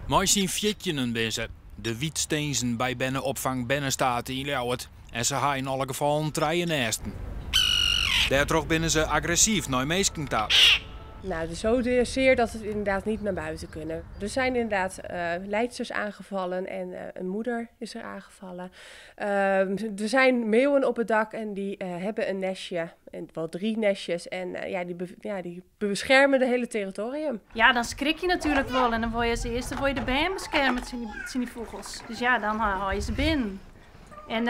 Mei syn fjirtjinnen binne se, de wytstinzen by berneopfang Bernestate yn Ljouwert. En se ha yn alle gefallen trije nêsten. Dêrtroch binne se agressyf nei minsken ta. Nou, het is zo zeer dat ze inderdaad niet naar buiten kunnen. Er zijn inderdaad leidsters aangevallen en een moeder is er aangevallen. Er zijn meeuwen op het dak en die hebben een nestje, en wel 3 nestjes. En ja, ja, die beschermen de hele territorium. Ja, dan schrik je natuurlijk wel en dan word je als eerste word je de bern beschermen, het zijn die vogels. Dus ja, dan haal je ze binnen. En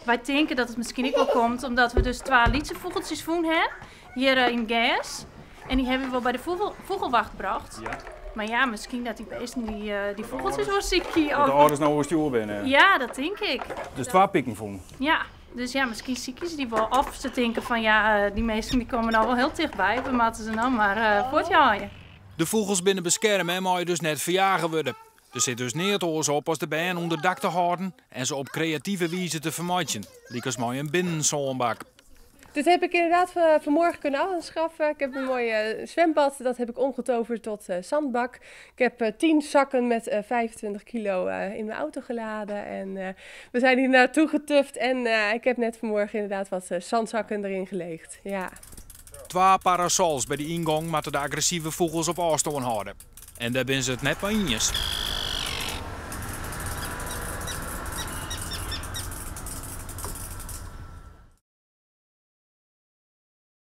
wij denken dat het misschien ook wel komt omdat we dus 2 lytse vogeltjes voen hebben, hier in gas. En die hebben we wel bij de vogelwacht gebracht. Maar ja, misschien dat die beesten die vogeltjes wel ziek hier Dat de ouders nou wel stuur binnen. Ja, dat denk ik. Dus 2 pikken voelen. Ja, dus ja, misschien zieken ze die wel. Of ze denken van ja, die meesten die komen nou wel heel dichtbij. We moeten ze nou maar voortjaaien. De vogels binnen beschermen en mag je dus net verjagen worden. Er zit dus neer oors op als de bern onder dak te houden en ze op creatieve wijze te vermijden. Liekers mooi een binnenzonbak. Dit heb ik inderdaad vanmorgen kunnen aanschaffen. Ik heb een mooi zwembad, dat heb ik omgetoverd tot zandbak. Ik heb 10 zakken met 25 kilo in mijn auto geladen. En we zijn hier naartoe getuft en ik heb net vanmorgen inderdaad wat zandzakken erin geleegd. Ja. 2 parasols bij de ingang moeten de agressieve vogels op afstand houden. En daar zijn ze het net mee eens.